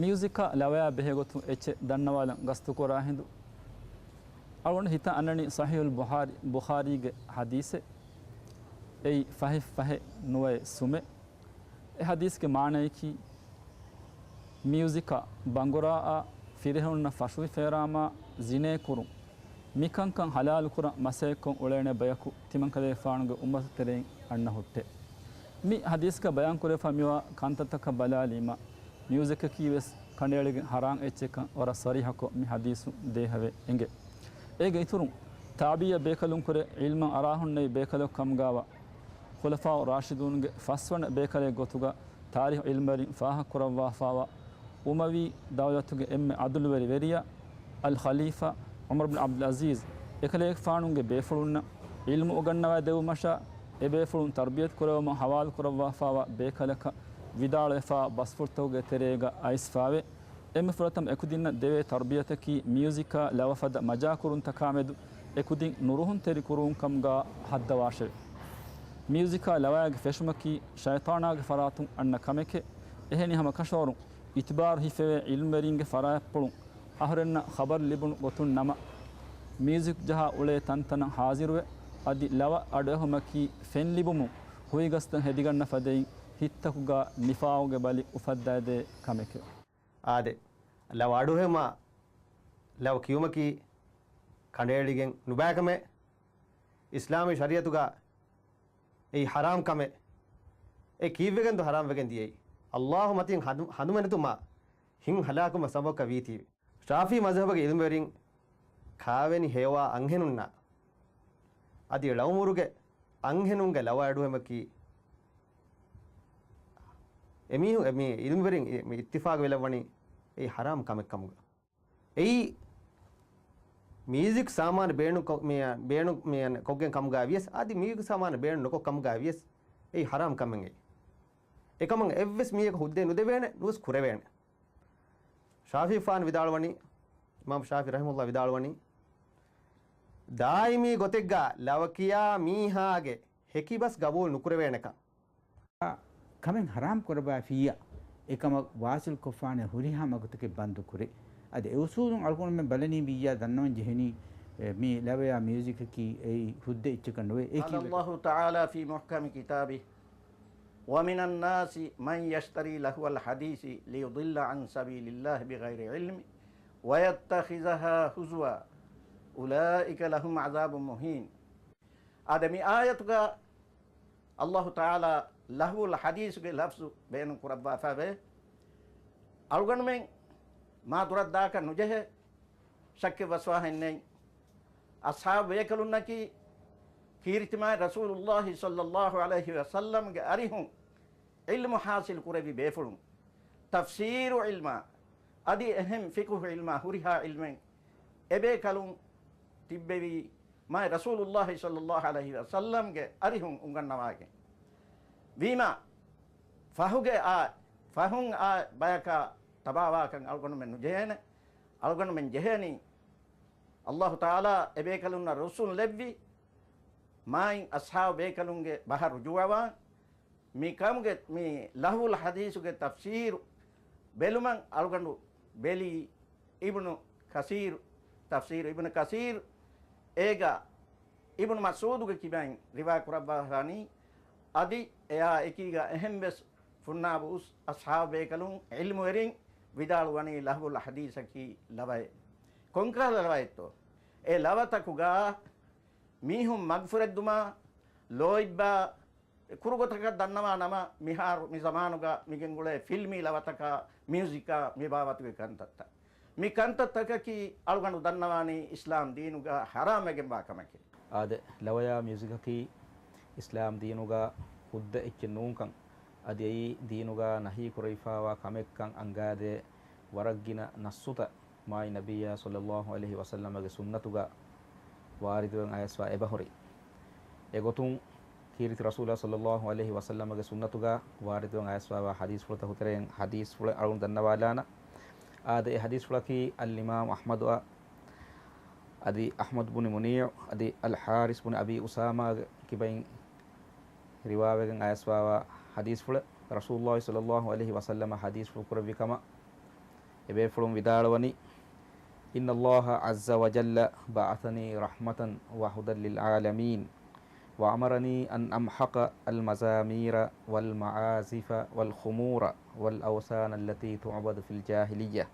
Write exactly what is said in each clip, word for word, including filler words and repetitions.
މިއުޒިކާ ލަވަޔާ ބެހޭގޮތުން އެއްޗެއް ދަންނަވާލަން ގަސްތުކުރާ ހިނދު، އަޅުގަނޑު ހިތަށް އަންނަނީ ޞަޙީޙުލް ބުޚާރީ، ބުޚާރީގެ ޙަދީޘެއް. އެއީ ފަހެއް ފަހެއް ނުވައެއް ސުމެއް. އެ ޙަދީޘްގެ މާނަޔަކީ، މިއުޒިކާ، ބަނގުރާއާ، ފިރިހެނުންނަށް ފަށުވި ފޭރާމާ، ޒިނޭ ކުރުން، މިކަންކަން ޙަލާލުކުރަން މަސައްކަތްކޮށް އުޅޭނެ ބަޔަކު ތިމަންކަލޭގެފާނުގެ އުއްމަތު ތެރެއިން އަންނަ ހުއްޓެއް. މި ޙަދީޘްގަ ބަޔާންކުރެވިފަ މިވާ ކަންތައްތަކަށް ބަލާލީމަ، މިއުޒިކަކީ ވެސް ކަނޑައެޅިގެން ޙަރާމް އެއްޗެއްކަން ވަރަށް ޞަރީޙަކޮށް މި ޙަދީޘުން ދޭހަވެ އެނގޭ. އޭގެ އިތުރުން، ތާބިޢީއަށް ބޭކަލުންކުރެ ޢިލްމަށް އަރާހުންނެވި ބޭކަލަކު ކަމުގާވާ، ޚުލަފާއު ރާޝިދޫންގެ ފަސްވަނަ ބޭކަލެއް ގޮތުގަ ތާރީޚު ޢިލްމުވެރިން ފާހަގަކުރައްވާފާވާ، އުމަވީ ދައުލަތުގެ އެންމެ ޢަދުލުވެރި ވެރިޔާ، އަލްޚަލީފާ ޢުމަރު ބިން ޢަބްދުލް ޢަޒީޒް، އެކަލޭގެފާނުގެ ބޭފުޅުންނަށް ޢިލްމު އުގަންނަވައިދެއްވުމަށާ، އެބޭފުޅުން ތަރްބިޔަތު ކުރެވުމަށް ޙަވާލުކުރައްވާފާވާ ބޭކަލަކަށް ވިދާޅުވެފާ ބަސްފުޅުތަކުގެ ތެރޭގަ އައިސްފާވޭ. އެންމެ ފުރަތަމަ އެކުދިންނަށް ދެވޭ ތަރްބިޔަތަކީ މިއުޒިކާ ލަވަ ފަދަ މަޖާކުރުންތަކާމެދު އެކުދިން ނުރުހުންތެރިކުރުވުންކަމުގާ ހައްދަވާށެވެ. މިއުޒިކާ ލަވަޔާގެ ފެށުމަކީ ޝައިޠާނާގެ ފަރާތުން އަންނަ ކަމެކޭ. އެހެނިހަމަ ކަށަވަރުން އިތުބާރު ހިފެވޭ ޢިލްމުވެރިންގެ ފަރާތްޕުޅުން އަހުރެންނަށް ޚަބަރު ލިބުނު ގޮތުން ނަމަ، މިއުޒިކް ޖަހާ އުޅޭ ތަންތަނަށް ޙާޟިރުވެ، އަދި ލަވަ އަޑުއެހުމަކީ ފެން ލިބުމުން ހުވި ގަސްތައް ހެދިގަންނަ ފަދައިން ހިތްތަކުގާ ނިފާގުގެ ބަލި އުފައްދައިދޭ ކަމެކެވެ. އާދެ، ލަވަ އަޑުއެހުމާ ލަވަ ކިޔުމަކީ ކަނޑައެޅިގެން ނުބައިކަމެއް، އިސްލާމީ ޝަރީޢަތުގަ އެއީ ޙަރާމް ކަމެއް. އެ ކީއްވެގެންދޯ ޙަރާމް ވެގެން ދިޔައީ؟ ﷲ މަތިން ހަނދު-، ހަނދުމެނެތުމާ ހިތް ހަލާކުވުމަށް ސަބަބަކަށް ވީތީވެ. ޝާފިޢީ މަޒްހަބުގެ ޢިލްމުވެރިން ކާވެނި ހެޔޮވާ އަންހެނުންނާ އަދި ޅައުމުރުގެ އަންހެނުންގެ ލަވަ އަޑުއެހުމަކީ، އެމީހުން، މި ޢިލްމުވެރިން މި އިއްތިފާގު ވެލައްވަނީ އެއީ ޙަރާމް ކަމެއް ކަމުގަ. އެއީ މިއުޒިކް ސާމާނު ބޭނުން ކޮ-، މި-، ބޭނުން، މި-، ކޮށްގެން ކަމުގަ ވިޔަސް، އަދި މިއުޒިކް ސާމާނު ބޭނުން ނުކޮށް ކަމުގަ ވިޔަސް، އެއީ ޙަރާމް ކަމެއް އެއީ. އެކަމަށް އެއްވެސް މީހަކަށް ހުއްދައެއް ނުދެވޭނެ، ނުވެސް ކުރެވޭނެ. ޝާފިޢީފާނު ވިދާޅުވަނީ، އިމާމު ޝާފިޢީ ރަޙިމަހުﷲ ވިދާޅުވަނީ، ދާއިމީ ގޮތެއްގަ ލަވަ ކިޔާ މީހާގެ ހެކިބަސް ގަބޫލު ނުކުރެވޭނެކަން. ކަމެއް ޙަރާމް ކުރައްވާފިއްޔާ، އެކަމަށް ވާސިލް ކޮށްފާނެ ހުރިހާ މަގުތަކެއް ބަންދު ކުރޭ. އަދި އެ އުސޫލުން އަޅުގަނޑުމެން ބަލަނީ ވިއްޔާ ދަންނަވަން ޖެހެނީ، އެ، މި ލަވަޔާ މިއުޒިކަކީ އެއީ ހުއްދަ އެއްޗަކަށް ނުވޭ. އެއީ قال الله تعالى في محكم كتابه، ومن الناس من يشتري لهو الحديث ليضل عن سبيل الله بغير علم ويتخذها هزوا أولئك لهم عذاب مهين. އާދެ، މި އާޔަތުގަ ﷲ ތަޢާލާ ލަހްވުލް ޙަދީޘުގެ ލަފްޒު ބޭނުން ކުރައްވާފައިވޭ. އަޅުގަނޑުމެން މާ ދުރަށް ދާކަށް ނުޖެހޭ، ޝައްކެއް ވަސްވާހެއް ނެތް. އަޞްޙާބު ބޭކަލުންނަކީ ކީރިތި މާތް ރަސޫލުﷲ ޞައްލަﷲ ޢަލައިހި ވަސައްލަމްގެ އަރިހުން ޢިލްމު ޙާޞިލް ކުރެއްވި ބޭފުޅުން. ތަފްސީރު ޢިލްމާ އަދި އެހެން ފިޤުހު ޢިލްމާ ހުރިހާ ޢިލްމެއް އެބޭކަލުން ތިއްބެވީ މާތް ރަސޫލުﷲ ޞައްލަﷲ ޢަލައިހި ވަސައްލަމްގެ އަރިހުން އުނގަންނަވާގެން. ވީމާ، ފަހުގެ އާ، ފަހުން އާ ބަޔަކާ ތަބާވާކަން އަޅުގަނޑުމެން ނުޖެހޭނެ. އަޅުގަނޑުމެން ޖެހޭނީ، ﷲ ތަޢާލާ އެބޭކަލުންނަށް ރުއްސުން ލެއްވި މާތް އަޞްޙާބު ބޭކަލުންގެ ބަހަށް ރުޖޫޢަވާން. މި ކަމުގެ މި ލަހްވުލް ޙަދީޘުގެ ތަފްސީރު ބެލުމަށް އަޅުގަނޑު ބެލީ އިބްނު ކަސީރު، ތަފްސީރު އިބްނު ކަސީރު. އޭގަ އިބްނު މަސްޢޫދުގެ ކިބައިން ރިވާ ކުރައްވާފާނީ، އަދި އެއާ އެކީގަ އެހެން ވެސް ފުންނާބު އުސް އަޞްޙާބު ބޭކަލުން ޢިލްމުވެރިން ވިދާޅުވަނީ ލަހްވުލް ޙަދީޘަކީ ލަވައެއް. ކޮންކަހަލަ ލަވައެއްތޯ؟ އެ ލަވަތަކުގަ މީހުން މަގުފުރެއްދުމާ، ލޯތްބާ، ކުރުގޮތަކަށް ދަންނަވާ ނަމަ، މިހާރު މި ޒަމާނުގަ މިގެންގުޅޭ ފިލްމީ ލަވަތަކާ، މިއުޒިކާ، މި ބާވަތުގެ ކަންތައްތައް. މި ކަންތައްތަކަކީ އަޅުގަނޑު ދަންނަވާނީ އިސްލާމް ދީނުގަ ޙަރާމްވެގެންވާ ކަމެކޭ. އާދެ، ލަވަޔާ މިއުޒިކަކީ އިސްލާމް ދީނުގަ ހުއްދަ އެއްޗެއް ނޫންކަން، އަދި އެއީ ދީނުގަ ނަހީ ކުރެވިފާވާ ކަމެއްކަން އަންގާދޭ ވަރަށް ގިނަ ނައްޞުތައް މާތް ނަބިއްޔާ ޞައްލަﷲ ޢަލައިހި ވަސައްލަމަގެ ސުންނަތުގަ ވާރިދުވެ އައިސްފަ އެބަހުރި. އެގޮތުން ކީރިތި ރަސޫލާ ޞައްލަﷲ ޢަލައިހި ވަސައްލަމަގެ ސުންނަތުގަ ވާރިދުވެ އައިސްފަވާ ޙަދީޘްފުޅުތަކު ތެރެއިން ޙަދީޘްފުޅެއް އަޅުން ދަންނަވާލާނަ. އާދެ، އެ ޙަދީޘްފުޅަކީ އަލްއިމާމް އަޙްމަދުއަށް އަދި އަޙްމަދު ބުނި މުނީޢު އަދި އަލްޙާރިސް ބުނި އަބީ އުސާމާގެ ކިބައިން ރިވާވެގެން އައިސްފަވާ ޙަދީޘްފުޅެއް. ރަސޫލުﷲ ޞައްލަﷲ ޢަލައިހި ވަސައްލަމަ ޙަދީޘްފުޅު ކުރެއްވި ކަމަށް އެބޭފުޅުން ވިދާޅުވަނީ، إن الله عز وجل بعثني رحمة وهدى للعالمين، وأمرني أن أمحق المزامير والمعازف والخمور والأوثان التي تعبد في الجاهلية.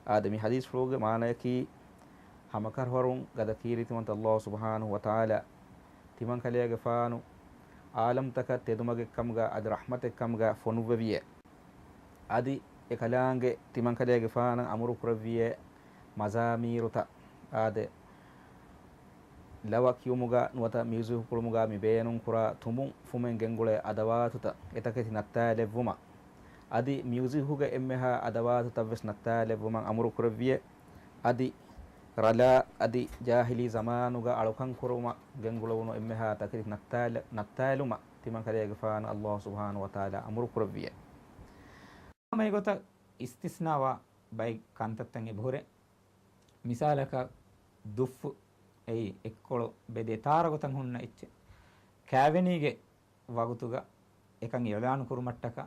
އާދެ، މި ޙަދީޘްފުޅުގެ މާނަޔަކީ، ހަމަކަށަވަރުން ގަދަ ކީރިތިވަންތަ ﷲ ސުބްޙާނަހޫ ވަތަޢާލާ ތިމަންކަލޭގެފާނު ޢާލަމްތަކަށް ތެދުމަގެއްކަމުގަ އަދި ރަޙްމަތެއްކަމުގަ ފޮނުއްވެވިއޭ. އަދި އެ ކަލާނގެ ތިމަންކަލޭގެފާނަށް އަމުރު ކުރެއްވިއޭ، މަޒާމީރުތައް އާދެ، ލަވަ ކިޔުމުގަ ނުވަތަ މިއުޒިކު ކުޅުމުގަ މި ބޭނުންކުރާ ތުނބުން ފުމެއް ގެންގުޅޭ އަދަވާތުތައް އެތަކެތި ނައްތާލެއްވުމަށް، އަދި މިއުޒިކުގެ އެންމެހާ އަދަވާތުތައްވެސް ނައްތާލެއްވުމަށް އަމުރު ކުރެއްވިއޭ. އަދި ރަލާ އަދި ޖާހިލީ ޒަމާނުގަ އަޅުކަން ކުރުމަށް ގެންގުޅެވުނު އެންމެހާ ތަކެތި ނައްތާލަ-، ނައްތާލުމަށް ތިމަންކަލޭގެފާނަށް ﷲ ސުބްޙާނަހޫ ވަތަޢާލާ އަމުރު ކުރެއްވިއޭ. ހަމަ އެގޮތަށް އިސްތިސްނާވާ ބައެއް ކަންތައްތައް އެބަހުރޭ. މިސާލަކަށް ދުއްފު، އެއީ އެއްކޮޅު ބެދޭ ތާރަ ގޮތަށް ހުންނަ އެއްޗެއް. ކާވެނީގެ ވަގުތުގަ އެކަން އިޢުލާނު ކުރުމަށްޓަކާ،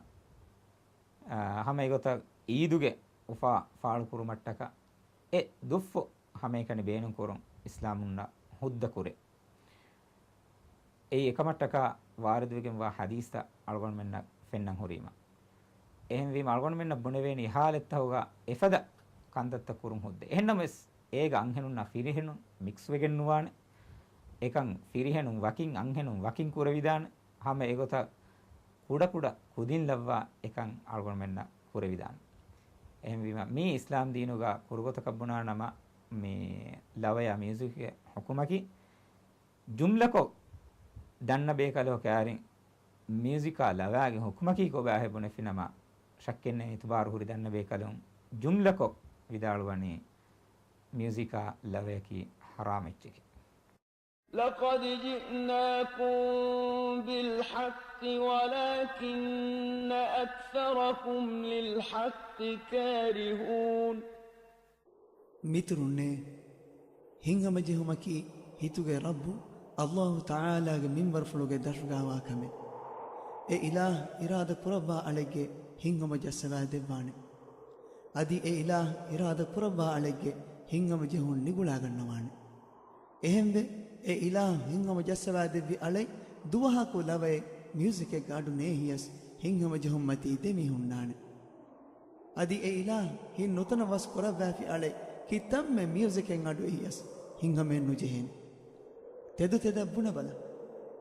އާ، ހަމަ އެގޮތަށް ޢީދުގެ އުފާ ފާޅު ކުރުމަށްޓަކާ އެ ދުއްފު ހަމައެކަނި ބޭނުން ކުރުން އިސްލާމުންނަށް ހުއްދަ ކުރޭ. އެއީ އެކަމަށްޓަކާ ވާރިދުވެގެންވާ ޙަދީޘްތައް އަޅުގަނޑުމެންނަށް ފެންނަން ހުރީމަ. އެހެންވީމަ އަޅުގަނޑުމެންނަށް ބުނެވޭނީ އެ ޙާލަތްތަކުގަ އެފަދަ ކަންތައްތައް ކުރުން ހުއްދަ. އެހެންނަމަވެސް އޭގަ އަންހެނުންނާ ފިރިހެނުން މިކްސްވެގެން ނުވާނެ. އެކަން ފިރިހެނުން ވަކިން އަންހެނުން ވަކިން ކުރެވިދާނެ. ހަމަ އެގޮތަށް ކުޑަކުޑަ ކުދިން ލައްވާ އެކަން އަޅުގަނޑުމެންނަށް ކުރެވިދާނެ. އެހެންވީމަ މީ އިސްލާމް ދީނުގަ ކުރުގޮތަކަށް ބުނާނަމަ، މި ލަވަޔާ މިއުޒިކްގެ ޙުކުމަކީ ޖުމްލަކޮށް ދަންނަ ބޭކަލަކު ކައިރިން މިއުޒިކާ ލަވަޔާގެ ޙުކުމަކީ ކޮބާހޭ ބުނެފިނަމަ، ޝައްކެއްނެތް އިތުބާރު ހުރި ދަންނަ ބޭކަލުން ޖުމްލަކޮށް ވިދާޅުވަނީ މިއުޒިކާ ލަވަޔަކީ ޙަރާމް އެއްޗެކޭ. لقد جئناكم بالحق ولكن أكثركم للحق كارهون. މިތުރުންނޭ، ހިތްހަމަޖެހުމަކީ ހިތުގެ ރައްބު ﷲ ތަޢާލާގެ މިންވަރުފުޅުގެ ދަށުގައިވާ ކަމެއް. އެ އިލާހް އިރާދަ ކުރައްވާ އަޅެއްގެ ހިތްހަމަ ޖައްސަވާ ދެއްވާނެ. އަދި އެ އިލާހް އިރާދަ ކުރައްވާ އަޅެއްގެ ހިތްހަމަޖެހުން ނިގުޅާގަންނަވާނެ. އެހެންވެ، އެ އިލާހް ހިތްހަމަ ޖައްސަވާ ދެއްވި އަޅެއް ދުވަހަކު ލަވައެއް މިއުޒިކެއްގެ އަޑު ނޭހިޔަސް ހިތްހަމަޖެހުންމަތީ ދެމީހުންނާނެ. އަދި އެ އިލާހް ހިތް ނުތަނަވަސް ކުރައްވާފި އަޅެއް ކިތަންމެ މިއުޒިކެއް އަޑު އެހިޔަސް ހިތްހަމައެއް ނުޖެހޭނެ. ތެދުތެދަށް ބުނެބަލަ.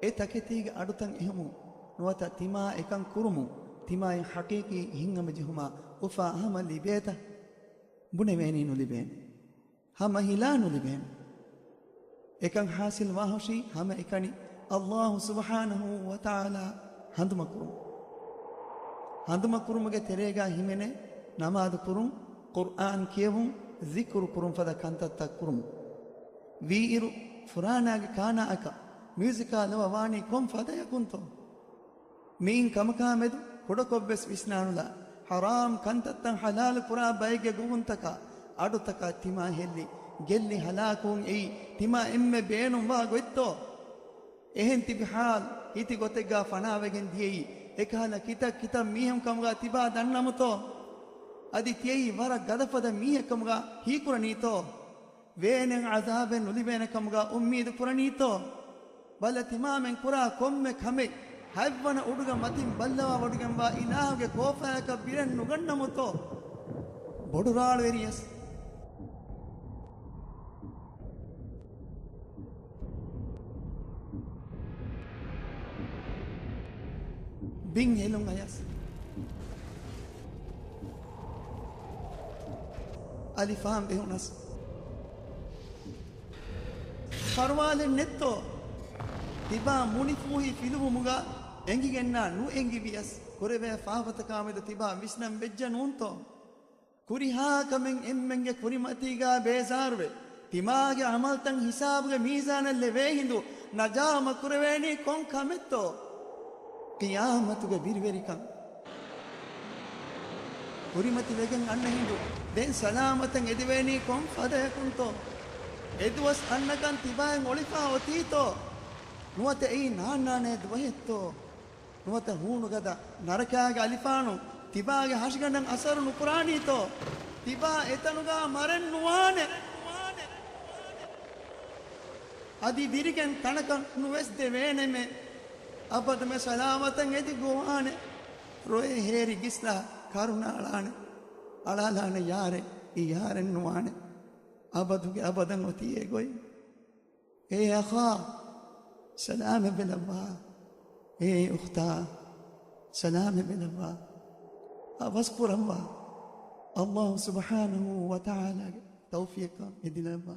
އެ ތަކެތީގެ އަޑުތައް އެހުމުން ނުވަތަ ތިމާ އެކަން ކުރުމުން ތިމާއިން ޙަޤީޤީ ހިތްހަމަޖެހުމާ އުފާ ހަމަ ލިބޭތަ؟ ބުނެވޭނީ ނުލިބޭނެ. ހަމަ ހިލާ ނުލިބޭނެ. އެކަން ޙާޞިލް ވާހުށީ ހަމައެކަނި ﷲ ސުބްޙާނަހޫ ވަތަޢާލާ ހަނދުމަކުރުން. ހަނދުމަކުރުމުގެ ތެރޭގަ ހިމެނޭ ނަމާދު ކުރުން، ޤުރްއާން ކިޔެވުން، ޒިކުރު ކުރުން ފަދަ ކަންތައްތައް ކުރުމުން. ވީއިރު ފުރާނާގެ ކާނާއަކަށް މިއުޒިކާ ލަވަ ވާނީ ކޮން ފަދަޔަކުންތޯ؟ މިއިން ކަމަކާމެދު ކުޑަކޮށްވެސް ވިސްނާނުލާ، ޙަރާމް ކަންތައްތައް ޙަލާލު ކުރާ ބައެއްގެ ގުވުންތަކާ، އަޑުތަކާ ތިމާ ހެއްލި، ގެއްލި ހަލާކުވުން އެއީ ތިމާ އެންމެ ބޭނުންވާ ގޮތްތޯ؟ އެހެން ތިބި ޙާލު ހިތި ގޮތެއްގާ ފަނާވެގެން ދިޔައީ، އެކަހަލަ ކިތައް ކިތައް މީހުން ކަމުގާ ތިބާ ދަންނަމުތޯ؟ އަދި ތިޔައީ ވަރަށް ގަދަފަދަ މީހެއް ކަމުގާ ހީކުރަނީތޯ؟ ވޭނެން ޢަޛާބެއް ނުލިބޭނެ ކަމުގާ އުއްމީދު ކުރަނީތޯ؟ ބަލަ ތިމާމެން ކުރާ ކޮންމެ ކަމެއް ހަތްވަނަ އުޑުގަ މަތިން ބައްލަވާ ވޮޑިގެންވާ އިލާހުގެ ކޯފާޔަކަށް ބިރެއް ނުގަންނަމުތޯ؟ ބޮޑު ރާޅުވެރިޔަސް. ބިން ހެލުން އަޔަސް. އަލިފާން ބެހުނަސް. ފަރުވާލެއް ނެއްތޯ؟ ތިބާ މުނިފޫހި ފިލުވުމުގަ އެނގިގެންނާ ނުއެނގިވިޔަސް، ކުރެވޭ ފާފަތަކާމެދު ތިބާ ވިސްނަން ވެއްޖެ ނޫންތޯ؟ ކުރިހާ ކަމެއް އެންމެންގެ ކުރިމަތީގާ ބޭޒާރުވެ، ތިމާގެ ޢަމަލްތައް ހިސާބުގެ މީޒާނަށް ލެވޭ ހިނދު ނަޖާ ނުކުރެވޭނީ ކޮން ކަމެއްތޯ؟ ޤިޔާމަތުގެ ބިރުވެރިކަން ކުރިމަތިވެގެން އަންނަ ހިނދު ދެން ސަލާމަތަށް އެދެވޭނީ ކޮން ފަދަޔަކުންތޯ؟ އެދުވަސް އަންނަކަން ތިބާއިން އޮޅިފާ އޮތީތޯ؟ ނުވަތަ އެއީ ނާންނާނޭ ދުވަހެއްތޯ؟ ނުވަތަ ހޫނުގަދަ ނަރަކާގެ އަލިފާނު ތިބާގެ ހަށިގަނޑަށް އަސަރު ނުކުރާނީތޯ؟ ތިބާ އެތަނުގާ މަރެއް ނުވާނެ. އަދި ދިރިގެން ތަނަކަށް ނުވެސް ދެވޭނެމެ. އަބަދުމެ ސަލާމަތަށް އެދި ގޮވާނެ. ރޮއެ ހޭރި ގިސްލާ ކަރުނަ އަޅާނެ. އަޅާލާނެ ޔާރެއް އި ޔާރެއް ނުވާނެ. އަބަދުގެ އަބަދަށް އޮތީ އެ ގޮތް. އޭ އަޚާ، ސަލާމަތް ވެލައްވާ. އޭ އުޚްތާ، ސަލާމަތް ވެލައްވާ. އަވަސް ކުރައްވާ. ﷲ ސުބްޙާނަހޫ ވަތަޢާލާގެ ތައުފީޤަށް އެދިލައްވާ.